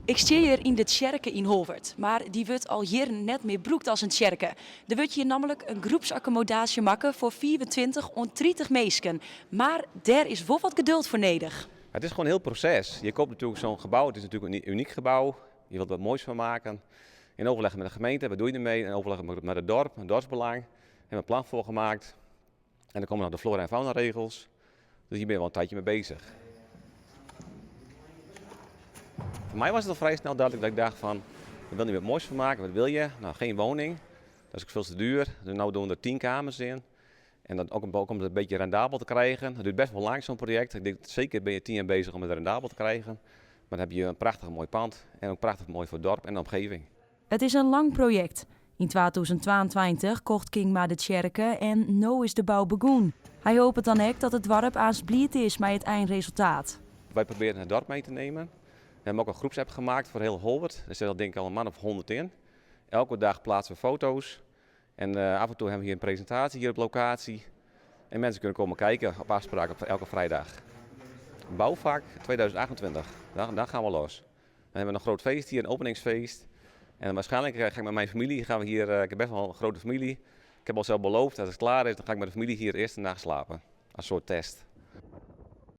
Ik stean hjir yn de tsjerke yn Holwert, mar dy wurdt al jierren net mear brûkt as in tsjerke. Der wurdt hjir nammentlik in groepsakkommodaasje makke foar 25 oant 30 minsken. Mar dêr is wol wat geduld foar nedich. Het is gewoon een heel proces. Je koopt natuurlijk zo'n gebouw, het is natuurlijk een uniek gebouw. Je wilt wat moois van maken. In overleg met de gemeente, wat doe je ermee? In overleg met het dorp, het dorpsbelang. Daar hebben we een plan voor gemaakt. En dan komen nog de flora en fauna regels. Dus hier ben je wel een tijdje mee bezig. Voor mij was het al vrij snel duidelijk dat ik dacht van, ik wil niet wat moois van maken, wat wil je? Nou, geen woning, dat is ook veel te duur. Dus nu doen we er 10 kamers in. En dan ook om het een beetje rendabel te krijgen. Dat duurt best wel lang, zo'n project. Ik denk, zeker ben je 10 jaar bezig om het rendabel te krijgen. Maar dan heb je een prachtig mooi pand en ook prachtig mooi voor het dorp en de omgeving. It is in lang projekt. Yn 2022 kocht Kingma de tsjerke en no is de bou begûn. Hy hopet dan ek dat it doarp aanst bliid is mei it einresultaat. Wij proberen het dorp mee te nemen. We hebben ook een groepsapp gemaakt voor heel Holwert. Er zit al, denk ik, al een man of 100 in. Elke dag plaatsen we foto's. En af en toe hebben we hier een presentatie hier op locatie. En mensen kunnen komen kijken op afspraak op elke vrijdag. Bouwvak 2028, dan gaan we los. Dan hebben we een groot feest hier, een openingsfeest. En waarschijnlijk ga ik met mijn familie, gaan we hier, ik heb best wel een grote familie. Ik heb al zelf beloofd, als het klaar is, dan ga ik met de familie hier eerst een nacht slapen. Als soort test.